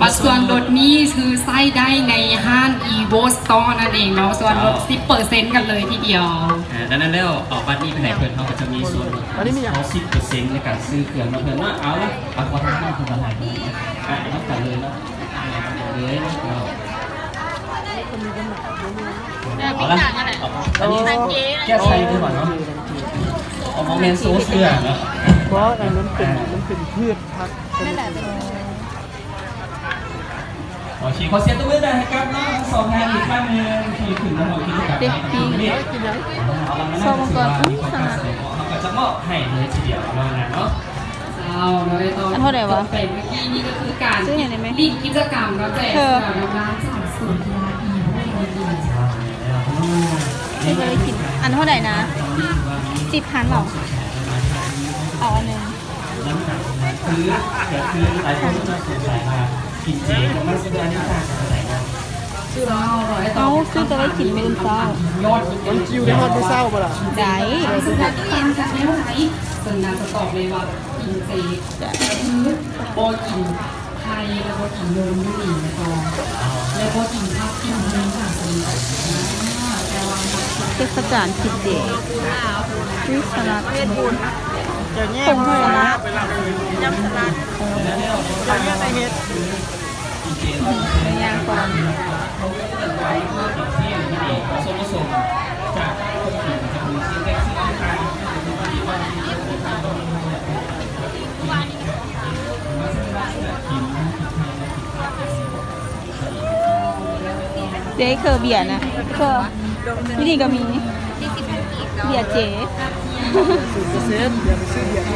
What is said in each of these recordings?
ບັດສ່ວນລົດນີ້ຄືໃຊ້ໄດ້ໃນຮ້ານ Evo Store ນັ້ນເອງເນາະ ສ່ວນລົດສິບເປີເຊັນກັນເລີຍທີດຽວ. ອ່າ ດັ່ງນັ້ນແລ້ວ ເອົາບັດນີ້ໄປໃຫ້ເພິ່ນ ເຮົາກໍຈະມີສ່ວນລົດ ອັນນີ້ມີຫຍັງ ເອົາສິບເປີເຊັນໃນການຊື້ເຄື່ອງເນາະເພິ່ນເນາະ. ເອົາລະ ເອົາຂໍທາງເພິ່ນ ເພິ່ນກໍໃຫ້ເລີຍ ອ່າ ນຳກັນເລີຍເນາະ ເອົາເລີຍເນາະ. ເອົາລະ ອັນນີ້ແກ້ໄຂດີກວ່າເນາະ ເອົາມາແມ່ນໂຊເສື້ອເນາະ. ບໍ່ ອັນນັ້ນມັນເປັນ ອ່າ ມັນເປັນພືດຜັກ. ໂອເຄ ຂໍສຽງຕົບມືໃຫ້ກັບນ້ອງທັງສອງທ່ານອີກຄັ້ງໜຶ່ງທີ່ຂຶ້ນມາຮ່ວມກິດຈະກຳໃນຄັ້ງນີ້. ເອົາລະ ມານັ່ງ ເຮົາກໍຈະມອບໃຫ້ເລີຍທີດຽວເນາະ ອັນນັ້ນເນາະ. ເຈົ້າ ແລ້ວໄດ້ຕໍ່ ອັນເທົ່າໃດວະ? ຈົບໄປເມື່ອກີ້ນີ້ກໍຄືການຫຼິ້ນກິດຈະກຳເນາະ ແຈກເສື້ອນຳດ້ານຈາກສູນກິລາອີໂວ ນັ້ນເອງ. ເຈົ້າ ເລີຍກິນ ອັນເທົ່າໃດນະ? ສິບພັນເນາະ ເອົາອັນໜຶ່ງ. ຫຼັງຈາກນັ້ນຄື ກໍຄືຫຼາຍຄົນກໍສົງໄສວ່າກິນເຈ ມັນຊິເປັນອັນທີ່ຕ່າງກັນຈັ່ງໃດເນາະ? ເຮົາຊື້ໄວ້ກິນມື້ອື່ນເຊົ້າ. ມັນຊິຢູ່ໄດ້ຮອດມື້ເຊົ້າບໍ່ລະ? ໄດ້. ເຊິ່ງໜ້າຈະຕອບໄດ້ວ່າກິນເຈ ກໍຄືບໍ່ກິນໄຂ່ ແລະ ບໍ່ກິນນົມຢູ່ນີ້ແມ່ນບໍ່? ແລະ ບໍ່ກິນຜັກກິນຫຸ່ງຫຍັງຊັ້ນນະ. ເທດສະການກິນເຈ ມີສະຫຼັດ ເຮັດບຸນ ເຈົ້າແຍກ ຜົງສະຫຼັດ ຍຳສະຫຼັດ ເຈົ້າແຍກໄປເຮັດ ຍ່າງກ່ອນ. ເຈ ເຄີເບຍນະ ເຄີ ຢູ່ນີ້ກໍມີ ເບຍເຈ ສູນເປີເຊັນ ຢ່າໄປຊື້ເບຍອີ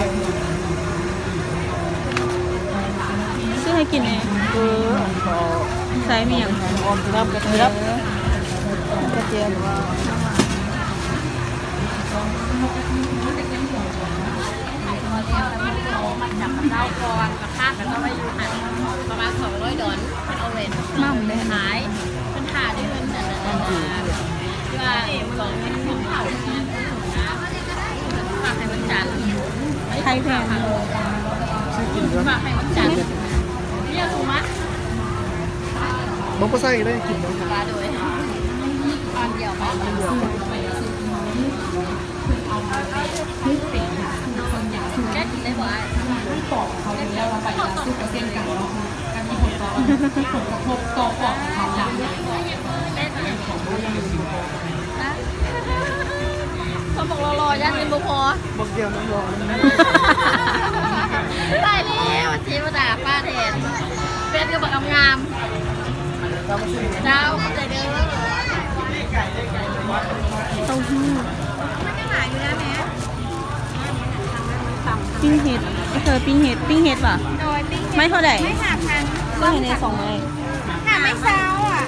ກ ຊື້ໃຫ້ກິນແດ່. ເອີ ໃສ່ມີຫຍັງ? ຫອມ ກະທຽມ ເອີ ກະທຽມ. ມັດຈຳກັບເຈົ້າກ່ອນ ລາຄາກໍເຈົ້າໄວ້ຢູ່ຫັ້ນປະມານສອງຮ້ອຍດອນ ເພິ່ນເອົາແຫວນມາຂາຍ ເພິ່ນຖ້າໄດ້ເງິນອັນນັ້ນ ທີ່ວ່າສອງເງິນເຂົ້າ ຝາກໃຫ້ວັນຈັນ ໃຜແພງ ຝາກໃຫ້ວັນຈັນ ເລື່ອງມາ ບໍ່ ບໍ່ໃສ່ກໍໄດ້ກິນເນາະ ວ່າໂດຍ ຕອນດຽວ ຕອນດຽວ. ຄົນບອກຫຼໍ່ໆ ຢ້ານເງິນບໍ່ພໍ ບອກດຽວນ້ອງຫຼໍ່ ຕາຍແລ້ວ ເຈມາດ່າປ້າແທນ ເປັນກໍບັກງາມ. ເຈົ້າ ຂອບໃຈເດີ ເຕົ້າຫູ້ ມັນຍັງຫຼາຍຢູ່ນະແມ່ ປີ້ງເຫັດ ເອີ ປີ້ງເຫັດ ປີ້ງເຫັດຫວາ? ໂດຍ ປີ້ງເຫັດ ໄມ້ເທົ່າໃດ? ໄມ້ຫ້າພັນ ຊື້ໃຫ້ແດ່ສອງໄມ້ ຫາໄມ້ຊາວອະ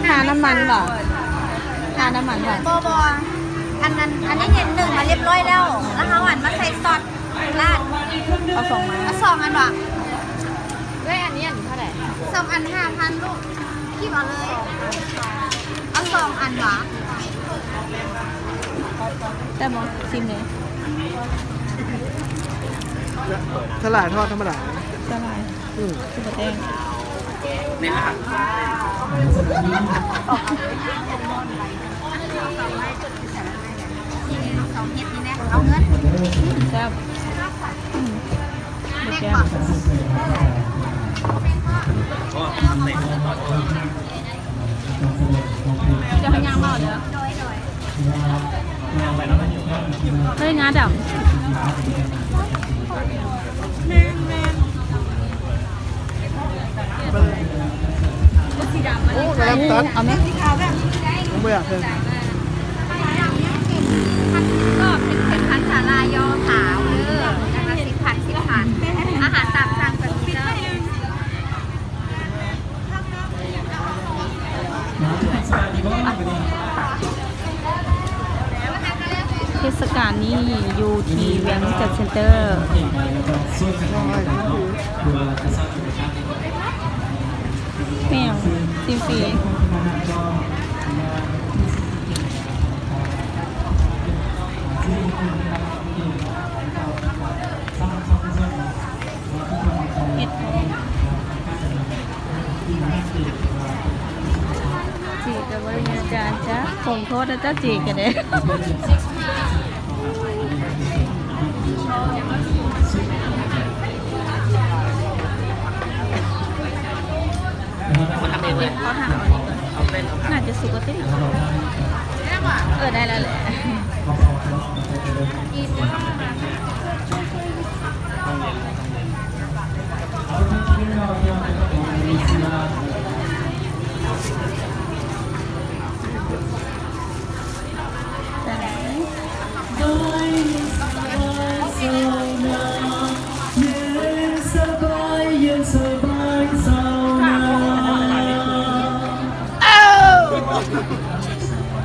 ທານ້ຳມັນຫວາ? ທານ້ຳມັນຫວາ? ບໍ່ ບໍ່ ອັນນັ້ນ ອັນນີ້ເຫັນໜຶ້ງມາລຽບຮ້ອຍແລ້ວ ແລ້ວເຮົາອັນມາໃສ່ຊອດ ລາດ ເອົາສອງມາ ເອົາສອງອັນຫວາ? ເອື້ອຍ ອັນນີ້ອັນເທົ່າໃດ? ສອງອັນຫ້າພັນລູກ ຄິດເອົາເລີຍ ເອົາສອງອັນຫວາ? ແຊບບໍ່? ຊີມເລີຍ ສາຫຼ່າຍທອດທຳມະດາ ສາຫຼ່າຍ ອື ຄືບໍ່ແຕ່ງ ເອົາເງິນ ແຊບ ອື ບໍ່ແຊບ ຈະໃຫ້ຍ່າງມາເດີ ເຮີຍ ງາດຳ ແມ່ນ ແມ່ນ. ໂອ້ ກຳລັງຕັດ ເອົາແມ່ ບໍ່ຢາກເລີຍ ກອບເປັນ ເປັນພັນສາລາຍຍໍຂາວເດີ ຢ່າງລະສິບພັນ ສິບພັນ ອາຫານຕາມສັ່ງກໍມີເດີ. ເທດສະການນີ້ຢູ່ທີ່ວຽງຈັນເຊັນເຕີ ແມ່ນ ຊີຟຣີ. ເຮັດ ຈີກະບໍ່ໄດ້ມີອາຈານຈ້າ ຂອງທອດນະຈ້າ ຈີກະເດ້. ໜ້າຈະສຸກແລ້ວຕິ ເອີ ໄດ້ແລ້ວແຫຼະ.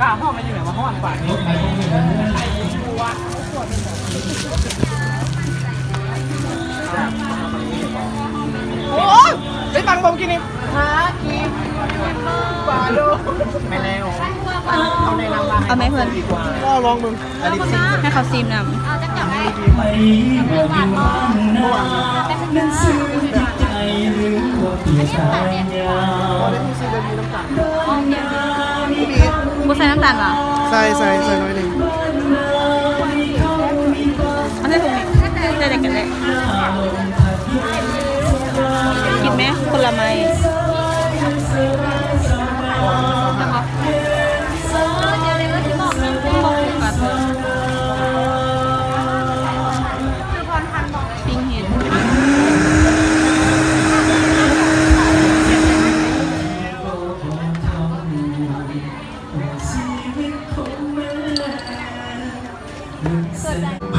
ຂ້າຫ້ອງໃຫ້ຢູ່ໃນວ່າຮ້ອນບາດນີ້. ໂອ້ຍ ໄປຟັງເບິ່ງກີ້ນີ້ ຫາກິນບາໂລ ແມ່ນແລ້ວ ເອົາແນະນຳວ່າ ເອົາແມ່ເພິ່ນ ລອງເບິ່ງ ໃຫ້ເຂົາຊີມນຳ. ບໍ່ໃສ່ນ້ຳຕານຫວາ? ໃສ່ ໃສ່ ໃສ່ໜ້ອຍໜຶ່ງ. ເອົາໃສ່ຖົງນີ້ ໃສ່ໄດ້ກັນແຫຼະ. ກິນແມ ຜົນລະໄມ້.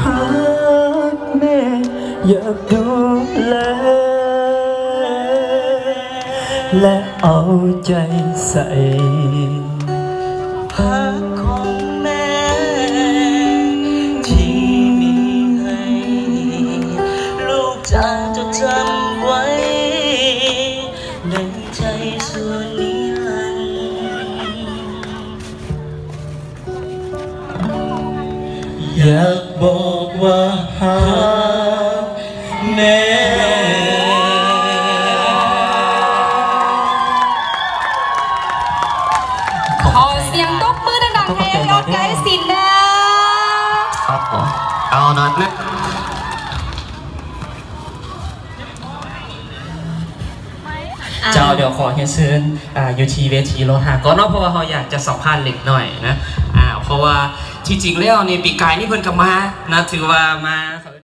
ຮັກແມ່ ຢາກດູແລ ແລະ ເອົາໃຈໃສ່. ພາກຂອງແມ່ ທີ່ມີໃຫ້ລູກຈະຈົດຈຳໄວ້ ໃນໃຈຊົ່ວນິລັນ. ຢາກບອກວ່າຮັກແມ່. ຂໍສຽງຕົບມືດັງໆ ໃຫ້ອອກໄກສິນເດີ. ເອົາໜ້ອຍ. ເຈົ້າ ດຽວຂໍຮຽນເຊີນ ອ່າ ຢູ່ທີ່ເວທີລໍຖ້າກ່ອນເນາະ ເພາະວ່າເຮົາຢາກຈະສຳພາດເລັກນ້ອຍນະ ອ່າ ເພາະວ່າທີ່ຈິງແລ້ວນີ້ ປີກາຍນີ້ເພິ່ນກະມານະ ຖືວ່າມາ